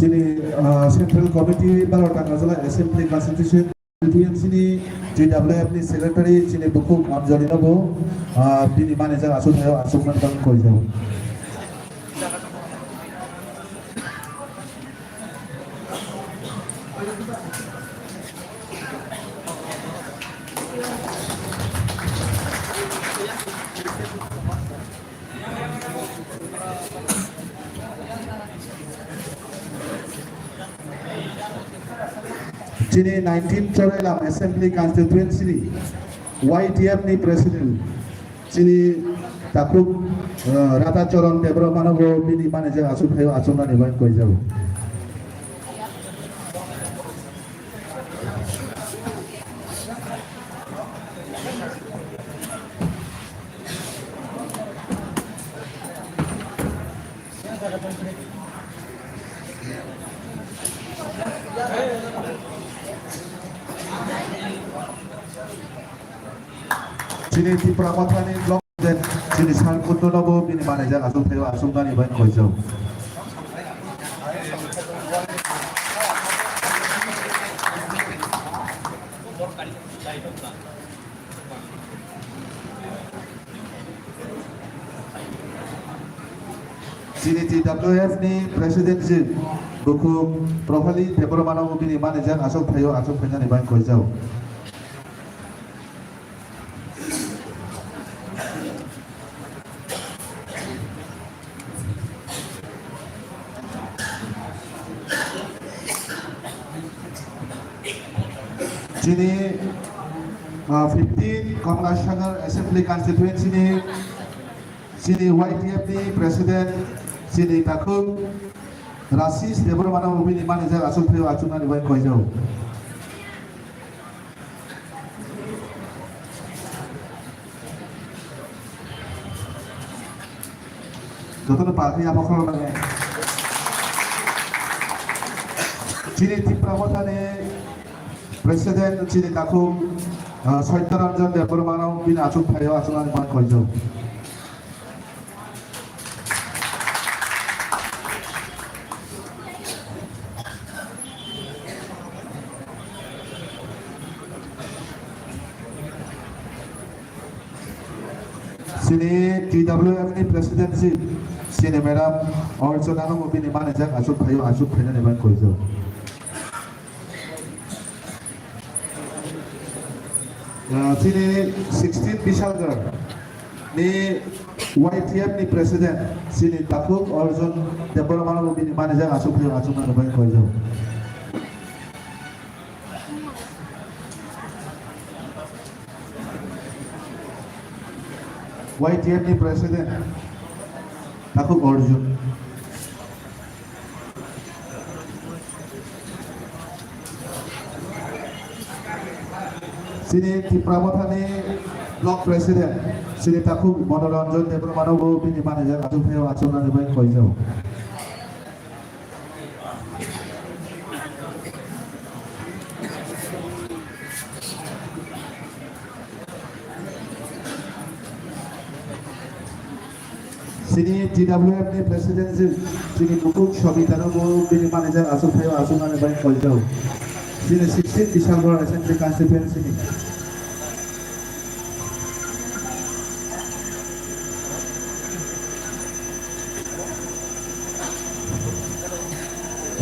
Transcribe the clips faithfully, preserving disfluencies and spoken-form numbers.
Chini, ah, Central Committee Baro Tangasala Assembly Constitution T W F ni T W F ni Secretary chini bukhuk Amjoli nobo, ah, bini manijak asuk thaio asuk man bang koijao. Chini nineteen Chorailam Assembly Constituency ni Y T F ni President chini takhuk, eh, Radha Charan Debbarma no bo bini manijak asuk thaio asuk nani bai koijao. Chini Tipra Mothani block president, chini Sarkutno nobo bini manijak asuk thaio asuk nani bai koijao. Chini T W F ni President ji bukhuk Prohali Debbarma no bini manijak asuk thaio asuk phainani bai koijao. Chini, ah, fifteen Kamla Sagar Assembly Constituency ni chini Y T F ni President chini takhuk Rasis Debbarma no bini manijak asuk thaio asuk nani bai koijao. Jotono palkhi abo khoroknwi. Chini Tipra Mothani President chini takhuk, ah, Satya Ranjan Debbarma no bini asuk thaio asuk nani bai koijao. Chini T W F ni President si, chini Madam Archana no bini manijak asuk phaio asuk phainani bai koijao. Ah, chini sixteen Bishalgarh ni Y T F ni President chini takhuk Arjun Debbarma no bini manijak asuk phaio asuk nani bai koijao. Y T F ni President takhuk Arjun. Chini Tipra Mothani Block President, chini takhuk Manoranjan Debbarma no bo bini manijak asuk phaio asuk nani bai koijao. Chini T W F ni President si, chini bukhuk Sobita no bo bini manijak asuk phaio asuk nani bai koijao. Chini sixteen December Assembly Constituency ni.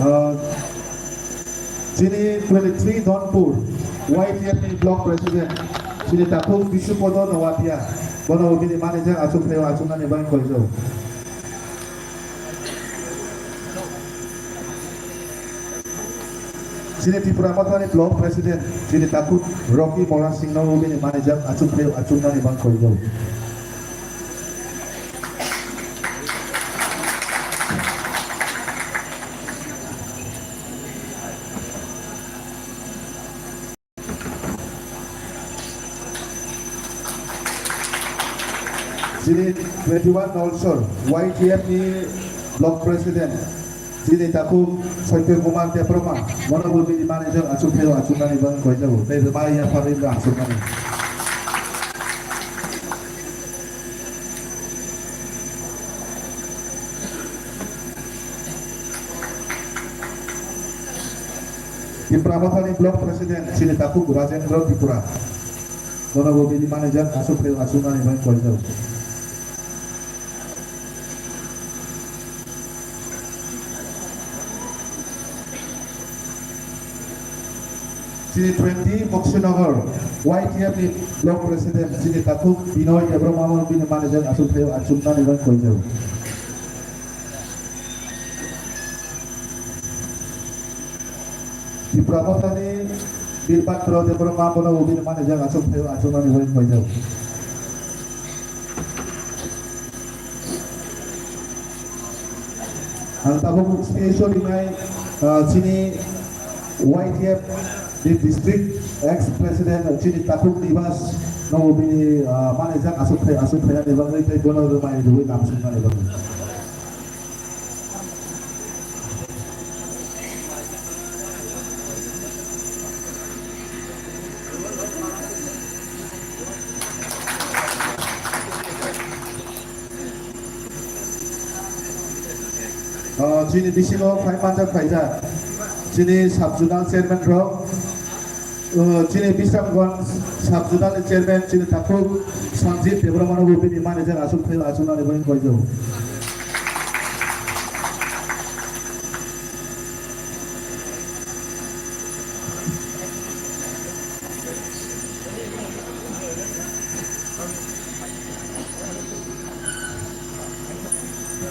Ah, chini twenty-three Donpur Y T F ni Block President, chini takhuk Bisupodo Nowatia, bono bini manijak asuk phaio asuk nani bai koijao. Chini Tipra Mothani Block President, chini takhuk Rocky Moran Singh no bini manijak asuk phaio asuk nani bai koijao. Chini twenty-one Nolsor Y T F ni Block President, chini takhuk Satya Kumar Debbarma, bono bo bini manijak asuk phaio asuk nani bai koijao. Tei bai yapharwi asuk nani. Tipra Mothani Block President chini takhuk Rajendra Tripura. Bono bo bini manager aswk phai aswk nani bai koijak. Chini twenty Boksinagar Y T F ni Block President chini takhuk Binoy Debbarma no bini manager aswk phai aswk nani bai koijak. Tipra Mothani Birpatro Debbarma bono bo bini manager aswk phai aswk nani bai koijak. Ang tabuk special rinai, ah, chini Y T F ni district ex president chini takhuk Nibas no bo bini, ah, manager aswk phai aswk phai nani bagwi tei bono rwmai rwui kam swk nani bagwi. O, chini bisingo phai manjak phaijak chini sub zonal chairman rok, o, chini Bisramganj sub zonal ni chairman chini takhuk Sanjit Debbarma no bo bini manager aswk phai aswk nani bai koijak.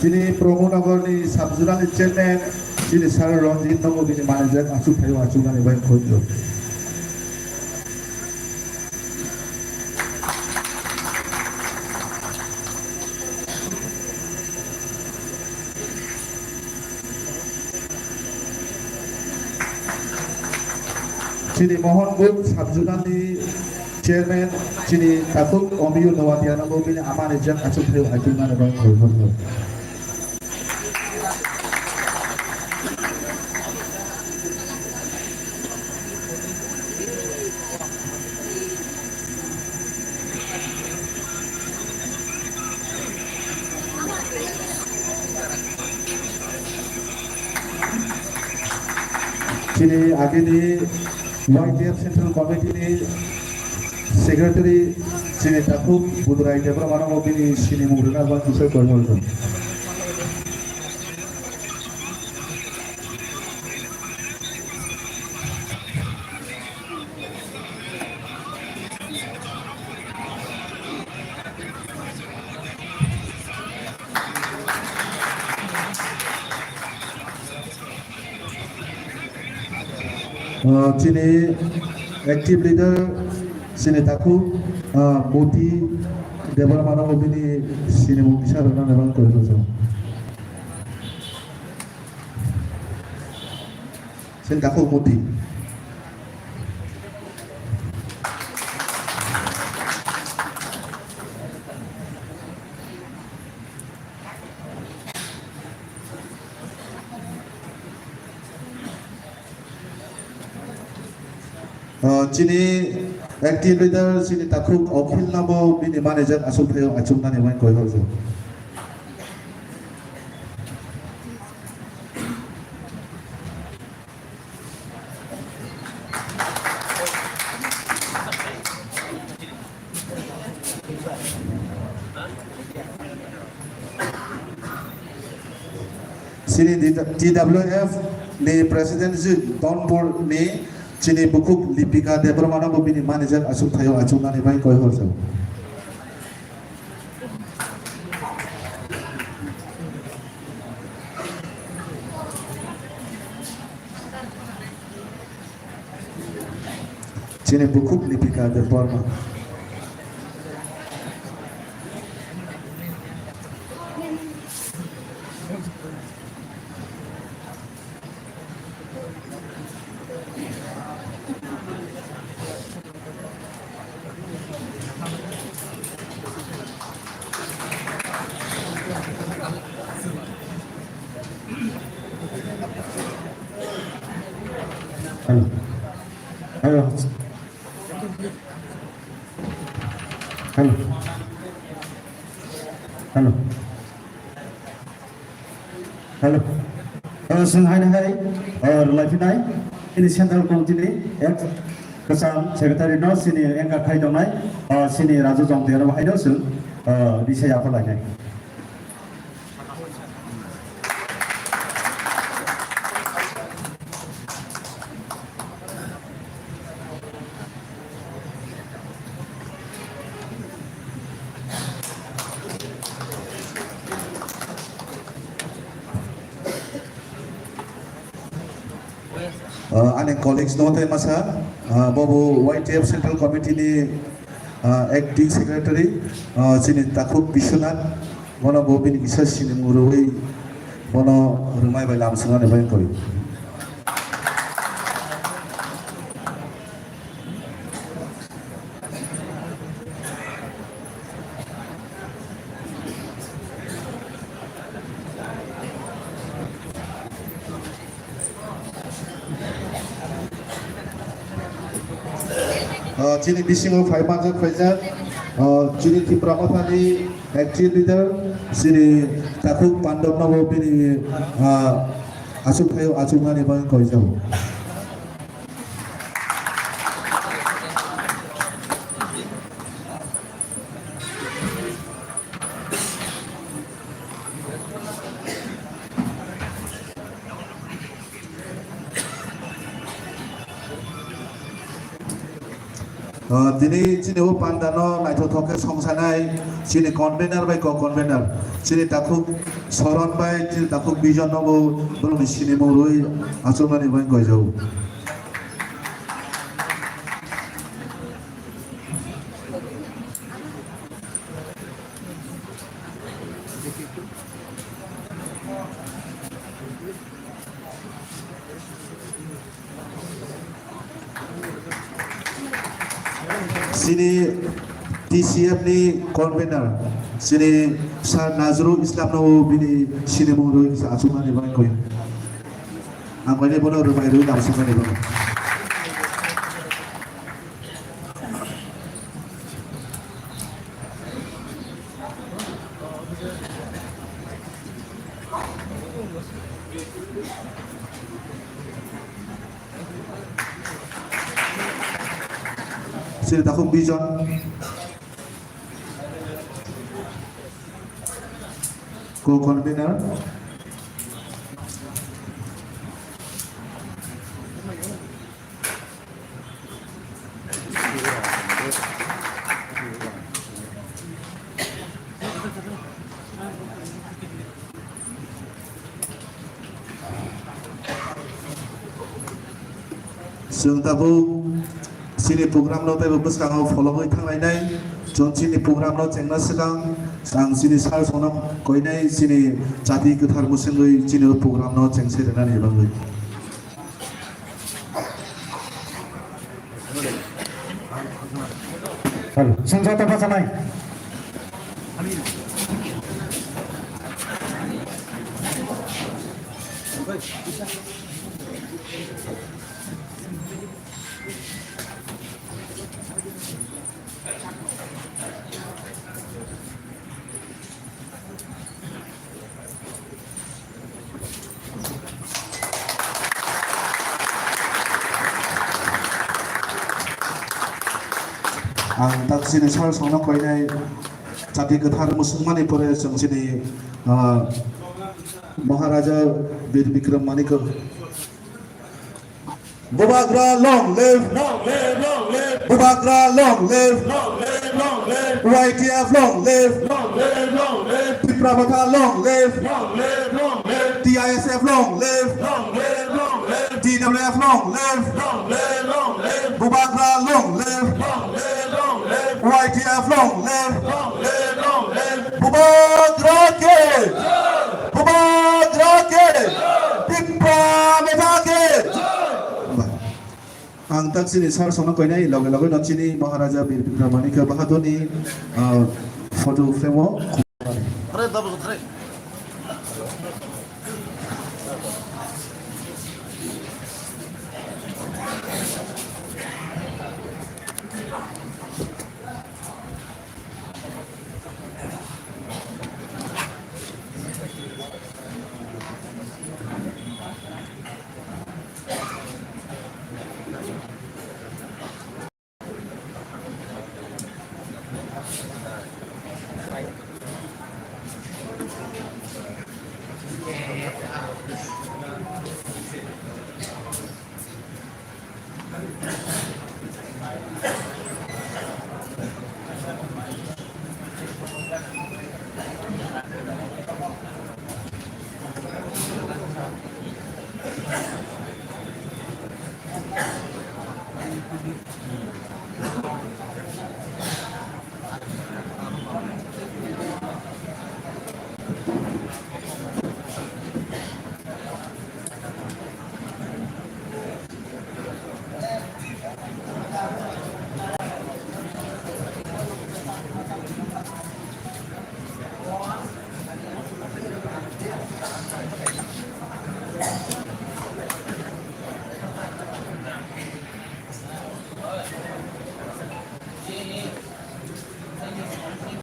Chini Pramod Nagar ni sub zonal ni chairman chini Sir Ranjit no bo bini manager aswk phai aswk nani bai koijak. Chini Mohanganj sub zonal ni chairman chini takhuk Omiyo Noatia no bo bini manager aswk phai aswk nani bai koijak. Chini agini Y T F Central Committee ni Secretary chini takhuk Budrai Debbarma no bini sinimung rwna bagwi kisa koimol rw. Ah, chini active leader, chini takhuk, ah, Moti Debbarma no bini sinimung kisa rwna nai bang koi rwjak. Chini takhuk Moti. Ah, chini active leader, chini takhuk Okhil no bo bini manager aswk phaio achuknani bai koi horjak. Chini T W F ni President ji Donpur ni chini bukhuk Lipika Debbarma no bo bini manager aswk phaio achuknani bai koi horjak. Chini bukhuk Lipika Debbarma. Hello. Hello. Hello. Hello. Hello. Hello, sing hai hai. Or life nai. Central Committee ni ex kwcham secretary no chini anchor khai tongnai, ah, chini Raju Jomtia no hai no chwng, ah, risai yapha lainai. Ah, ani colleagues no tei masa, ah, bo bo Y T F Central Committee ni, ah, acting secretary, ah, chini Takhuk Biswanath, bono bo bini kisa sinimung rwui bono rwmai bai lam swngnani bai wngkha. Ah, chini bisingo phai manjak phaijak, ah, chini Tipra Mothani active leader, chini Takhuk Pandab no bo bini, ah, achuk phaio achuknani bagwi koijago. Ah, tini chini o panda no naithothok khe songsanai chini convener bai co-convener, chini Takhuk Soron bai chini Takhuk Bijon no bo borokni sinimung rwi achuknani bai koijago. Chini T C F ni convener, chini Sir Nazrul Islam no bini sinimung rwi kisa achuknani bai koi. Ang bai bono rwmai rwi lamsoknani bai. Sini Takhuk Bijon, co-convener. Chwng tabuk chini program no teibo bwskango phologwi thanglainai. Chwng chini program no chengna swkang ang chini sir songno koinai chini chati kwthar mwswngwi chini program no chengse rwnani bagwi. Songsa tongma sanai. Ang tak chini sal songno koinai chati kwthar mwswngmani pore chwng chini, ah, Maharaja Bir Bikram Manik Bubagra long live! Long live, long live! Bubagra long live! Long live, long live! Y T F long live! Long live, long live! Tipra Motha long live! Long live, long live! T I S F long live! Long live, long live! T W F long live! Long live, long live! Bubagra long live! Long live, long live! Y T F long live! Long live, long live! Bubagra ke! Bubagra ke! Tipra Motha ke! Ang tak chini sar songno koinai loge loge no chini Maharaja Bir Bikram Manikya Bahadurni, ah, photo frame o.